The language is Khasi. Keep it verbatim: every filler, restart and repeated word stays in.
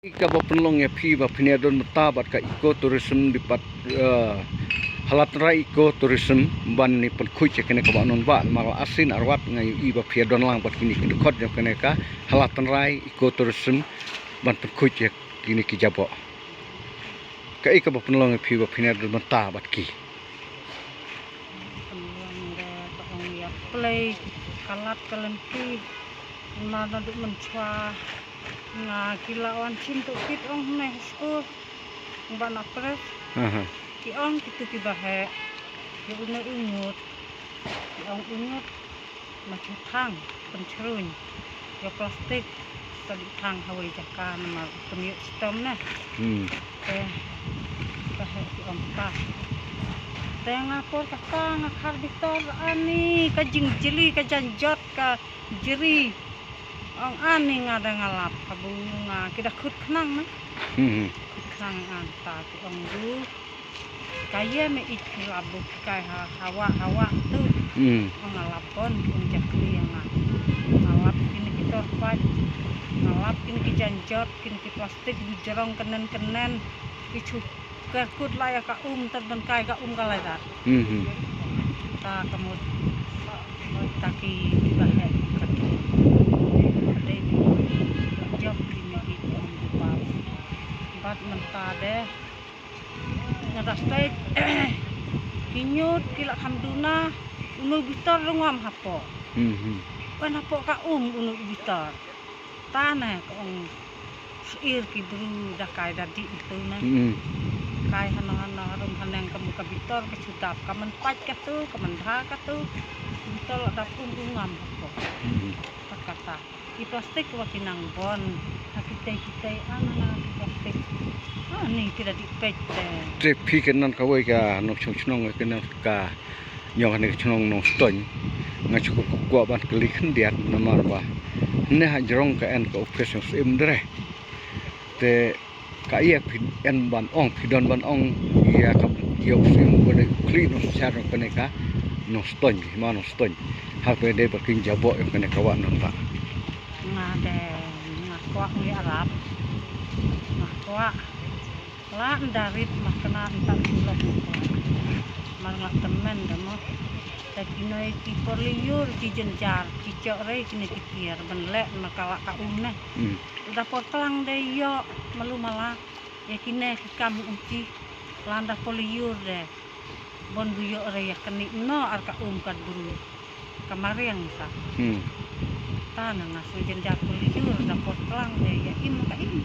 Kaba pynlong ïa phi ba phin ïa don mynta bad ka eco tourism, dei pat, eh, Hala Tynrai Eco Tourism ban ïa pynkhuid ïa kane kaba non ba namar la arsien arwat nga ïohi ba phi ïa don lang bad kine ki dkhot jong kane ka Hala Tynrai Eco Tourism ban pynkhuid ïa kine ki jaboh. Kaei kaba pynlong ïa phi ba phin ïa don mynta bad ki? Pynlong da ka ong ïa play ka lad ka lynti. Namar naduh mynshuwa nga ki la wan shim tu kit ong hynne ha skul. Ba na press. Aha. Ki ong kitu kiba heh. Ki une u ngut. Ki ong u ngut. Ma shu thang, pynshrun ïa plastik, sa dih thang ha wei jaka namar pynïoh shitom ne. Hmm. Te ka heh ki ong ta. Te nga por kata nga khar bitor ani ka jingjri ka janjot ka jri. Ong ani nga da nga lap ka bu nga ki da khut khnang na. Hmm. Khut khnang an ta ki ong du. Ka ïa me ik ki lap bu ki kai ha hawa hawa tu. Hmm. Ong nga lap bon ki ong jakli ïa nga. Nga lap kine ki tor pait. Nga lap kine ki janjot, kine ki plastik, ki jrong kenen kenen. Ki chu ka kut la ïa ka um tad ban kai ka um ka lai dat. Hmm. Ta ka mut ta ki ba heh ka tu. Dei ni jop ki me ik ong ki pau. Bad mynta de. Nga da stait ki ñiut ki la kham duna, unu bitor rungam hapoh. Hmm. Wan hapoh ka um unu bitor. Ta ne ka ong sir ki bru da kai da dih itu ne. Hmm. Kai hano hano harum haneng ka mu ka bitor ka shu dap ka man pait ka tu ka man dha ka tu. Bitor la dap um rungam hapoh. Hmm. Pat kata. Ki plastik wa ki nang bon ha kitei kitei, ah, na ki plastik. Ah, ni ki da dih peit te. Te phi ka nan kawei ka nongshong shnong ka nan ka ñiong kane ka shnong Nongstoiñ. Nga shu kwah ban kylli khyndiat namar ba ne ha jrong ka en ka office jong Syiem Dre. Te ka ïa phi en ban ong, phi don ban ong ïa ka ïa u Syiem ba dei u khlieh Nongsynshar jong kane ka Nongstoiñ, hima Nongstoiñ. Ha ba dei ba kin jaboh jong kane ka wah non ba. Nga de nga kwah ngi arap. Nga kwah. La nda rit ma kane nta tulok nga kwah. Mar nga tymmen da mo. Te ki noi ki por lyiur ki jynjar ki chok rei kine ki tiar ban leh ma ka la ka um ne. Hmm. Da por tlang de ïoh malu mala. Ïa kine ki kam um ki. Landa por lyiur de. Bon bu ïoh re ïa kane no ar ka um kat bru. Ka mariang sa. Hmm. Ta na nga sngewjynjar por lyiur da por tlang de ïa im ka im.